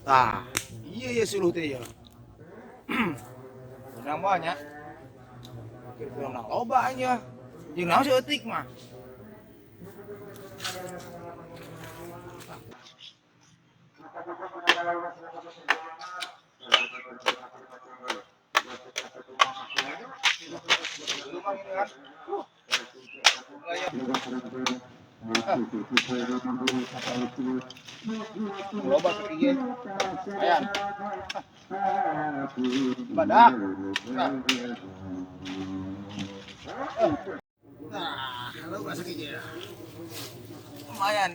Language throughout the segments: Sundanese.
Ah, iya ya suluh teh ya. Menang banyak. Kira-kira menang loba nya. Jeung naon seutik mah. Loba sakieu. Ayan. Badak. Nah, loba sakieu. Lumayan.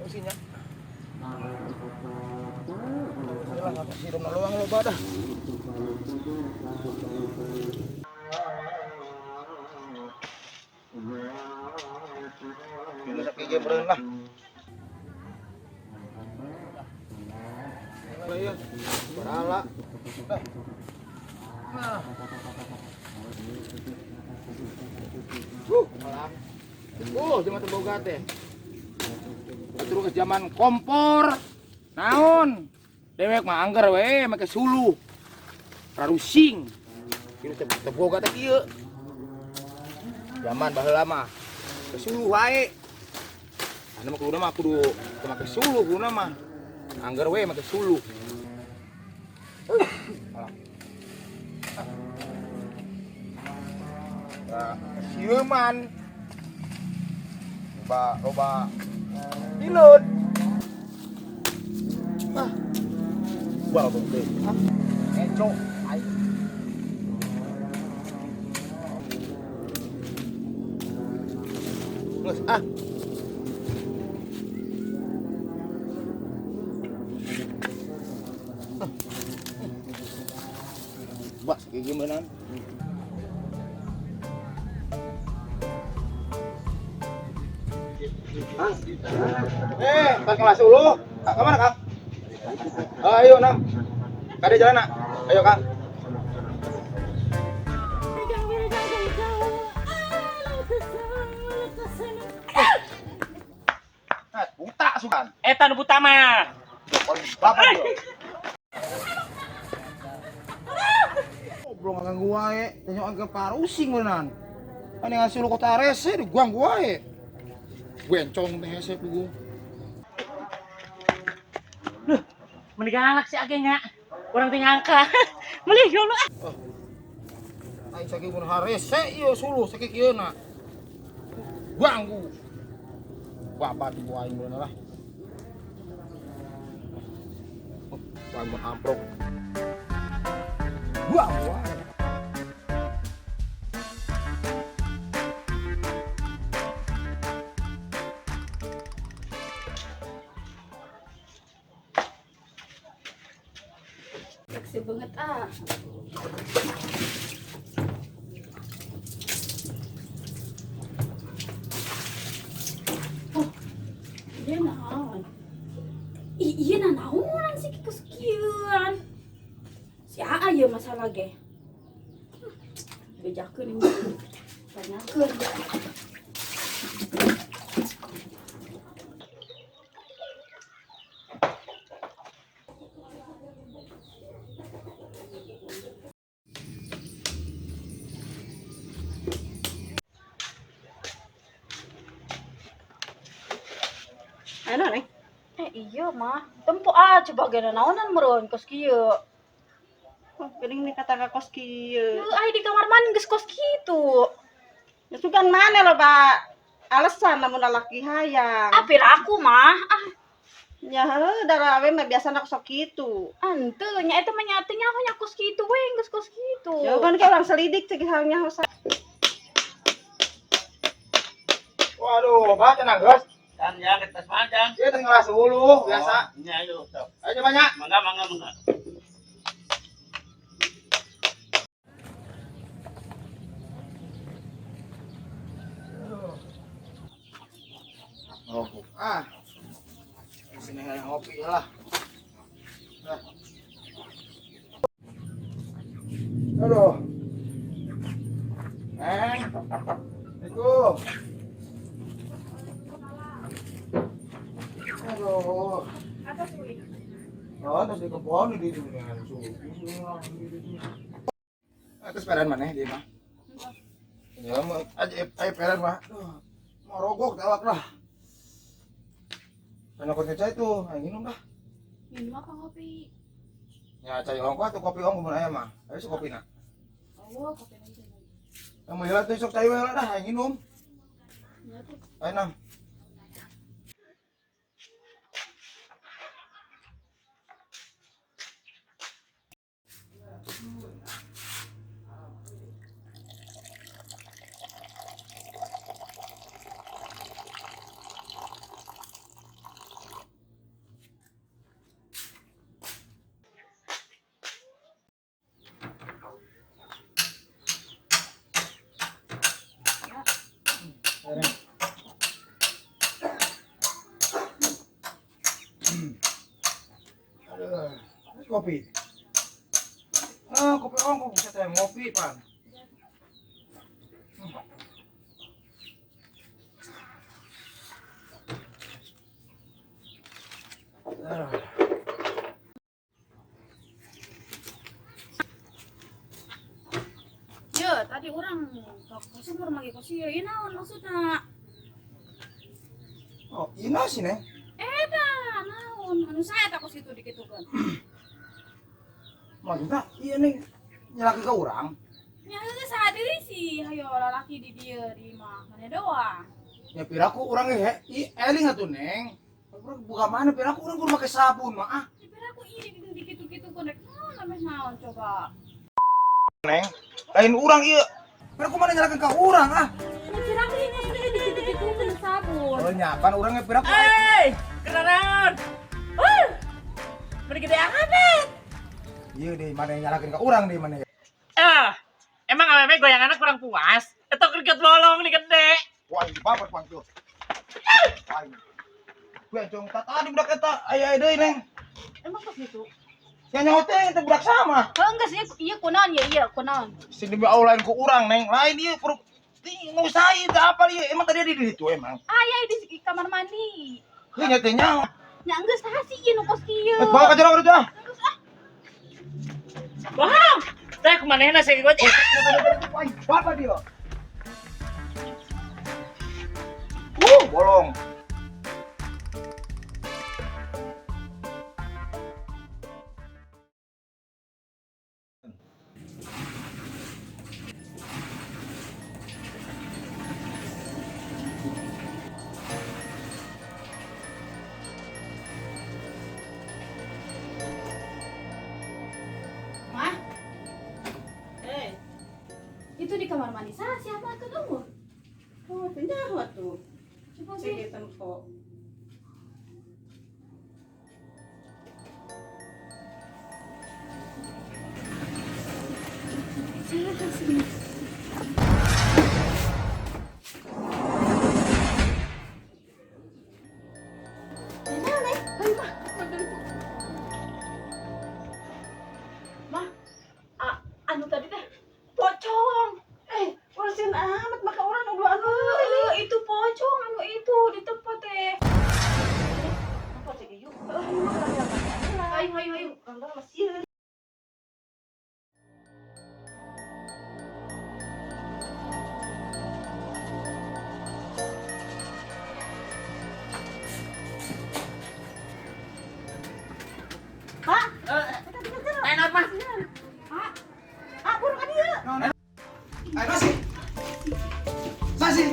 Isinya. Sirum luang loba dah. Ini sakieu meureun lah. Iya, barala. Nah. Malang. Zaman teu boga teh. Terus zaman kompor. Naon? Dewek mah angger we make suluh. Rarusing. Kieu teh teu boga teh kieu. Zaman baheula mah ke suluh wae. Anu mah kuduna mah kudu teu make suluh kuduna mah. Angger we make suluh. Nah, sieuman. Loba loba pilot. Ah. Wah, bang. Eco aing. Geus ah. Bak, kayak gimana? Pas kelas ulu, Kak, kemana Kang? Ayo, Nang. Kade jalan, nak. Ayo, Kang. Nah, buta sukan. Eta nu buta mah. Bapak dia. Goblok ganggu wae, tanya agak parusing beneran. Ane ngasih lu kota rese diganggu wae. Bencong teh hese pugu. Duh, meni galak si age nya. Urang teh nyangka. Meuli dulu ah. Oh. Aing sakieu mun harese ieu suluh sakieu kieu na. Ganggu. Bapak tuh aing bener lah. Wah, mun amprok. Ganggu wae. Seksi banget ah. Oh, dia naon? Ih, iya naonan sih kesekian. Si Aa ya masalah ge. Bejakeun ini. Tanyakeun. Ano nih? Iya mah. Tempo ah coba ge naonan meureun kos kieu. Oh, geuning nih kata kos kieu. Heuh, ai di kamar mandi geus kos kitu. Ya sugan mana lo, Pak? Alasan namun lalaki hayang. Ah, pira aku mah. Ah, Ya heuh, darawe mah biasana sok kitu. henteu nya eta mah nya teu nyaho nya kos kitu we geus kos kitu. Ya kan kayak orang selidik cek halnya hosa. Waduh, Pak tenang, Gus. Kan ya kita panjang. Iya, tengah kelas 10 biasa. Iya, ayo. Sok. Ayo coba nya. Mangga, mangga, mangga. Ngerokok. Ah. Sini yang ngopi lah. Nah. Aduh. Assalamualaikum. Aduh. Apa sih? Oh, terus di kebun di ditu. Atas peran mana dia mah? Ya, mau aja ayo peran mah. Aduh, mau rogok tawak lah. Anak kocok itu, ayo minum dah. Minum apa kopi? Ya, cai ongkoh atau kopi ongkoh mun aya mah. Ayo sok kopi na. Oh, kopi aja. Yang mau heula tuh sok cai we heula dah, ayo minum. Ya tuh. Ayo nam. Aduh, ini kopi. Ah, kopi ongkoh bisa teh ngopi, Pan. Aduh. Ya, tadi orang ke sumur magi kos ieu. Ieu naon maksudna? Oh, ini sih, Neng. Eta, naon? Anu saya tak kos kitu dikitukeun. Maksudnya, iya Neng, nyelaki ke urang. Nya heueuh saha deui sih, hayo lalaki di dieu di imah mana doang. Ya piraku urang ge, i eling atuh Neng. Urang buka mana piraku urang kudu make sabun mah ah. Ya piraku ieu dikitu-kitukeun rek naon ameh naon coba. Neng, lain urang ieu. Piraku mana nyalakan ka urang ah. Ya piraku ieu maksudnya dikitu-kitukeun sabun. Oh nya, pan urang ge piraku. Hei, kenaon? Wuh. Beri gede amat. Ieu deh mana nyalakan ka urang deh mana. Ah, emang awewe goyanganna kurang puas? Eta kerget bolong nih gede. Wah, ini baper pan tuh. Aing. Gue jong tadi budak eta aya deui Neng. Emang kos gitu? Ya nyaho teh eta budak sama. Heuh geus ieu ieu kunaon ya ieu kunaon. Sing demi Allah lain ku urang Neng. Lain ieu perlu ngusahi teh apa ieu. Emang tadi di ditu emang. Aya di kamar mandi. Heuh nya teh nyaho. Nya geus saha sih ieu nu kos kieu? Eh, bawa ka jero ditu ah. Geus ah. Bohong. Teh kumanehna sih gue. Aing bapak dia. Bolong. Mah. Eh. Itu di kamar mandi saha siapa ketemu? Oh, teu nyaho atuh. Coba sih. Sige tempo. Saha sih? Ayo, Mah. Mah, anu tadi teh pocong. Eh, urusin amat maka urang nu duaan Eh, itu pocong anu itu di tempat teh. Apa cek yuk? Ayo mah Ayo, ayo, ayo. urang mah sieun. Pak, Enak mah. Pak, ah burung ka dieu. Ayo masih. Sasi.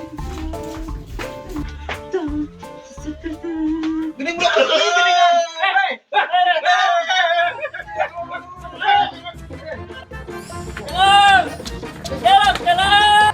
Gini budak gini kan. Jalan, jalan.